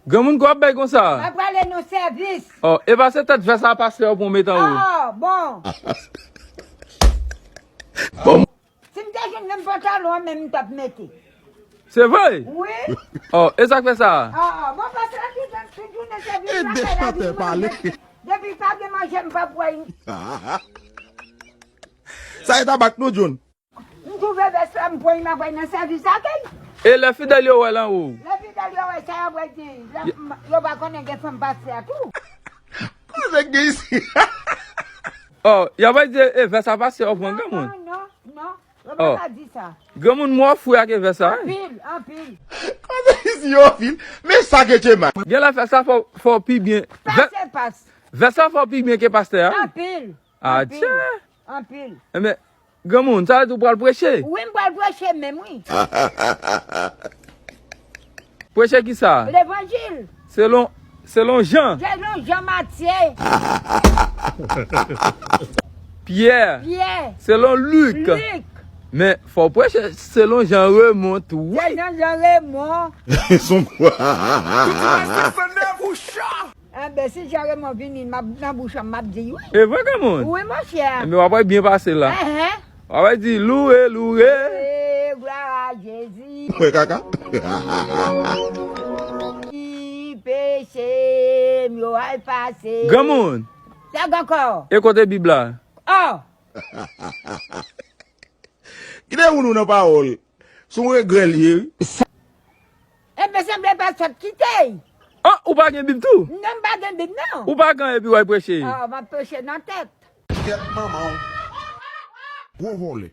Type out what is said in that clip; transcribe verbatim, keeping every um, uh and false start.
Granmoun, kwa w ap bay konsa? M ap prale nan sèvis. Oh, e pa se tèt vès a pastè yo pou w met anwo? Oh, bon. Si m te jwenn menm pantalon an menm, m t ap mete. Se vre? Wi. Oh, e sa k fè sa? Oh, bon, pastè a toujou nan sèvis la, kay la vin manje. Depi pa gen manje, m p ap wè. Sa e tabak nou, John. M twouve vès la, m pran, m ap wè nan sèvis akèy. E lè fidèl yo wè l anwo? Lè fidèl yo wè sa, y ap wè di, yo pa konnen gen fanm pastè a tou. Konnen gen isi. Oh, y ap wè di, e vès a pastè yo pran, granmoun. Non, non, non, non. Yo pa ka di sa. Granmoun, mwen fou ak vès sa, wi. Anpil, anpil. Konnen isi yo fil. Men sa ke Chema. Gen lè fè sa fò, fò pi byen. Pase pas. Vès sa fò pi byen ke pastè a, wi. Anpil. Atchè. Anpil. Enben, granmoun, sa vle di w pral preche? Wi, m pral preche menm, wi. Preche ki sa? Levanjil. Selon, selon Jan. Selon Jan Matye. Pyè. Pyè. Selon Lik. Lik. Men, fò w preche selon Jan Remon tou, wi. Selon Jan Remon. Son kwa? Enben, si Jan Remon vini, m ap, nan bouch an, m ap di wi. E vre, granmoun? Wi, monchè. Enben, w ap wè byen pase la. Enhen. W ap wè di, louwe, louwe. Louwe, glwa a Jezi. Wè kaka. Ki peche m yo efase. Granmoun. Sa gen ankò. E kote Bib la? Oh. Kite moun ou nan pawòl. Se yon regrè l ye, wi. Enben, sanble pastè t kite. Ah, ou pa gen Bib tou? Non, m pa gen Bib, non. Ou pa gen epi w al preche? Ah, m ap preche nan tèt. Tèt manman w. Gwo vòlè.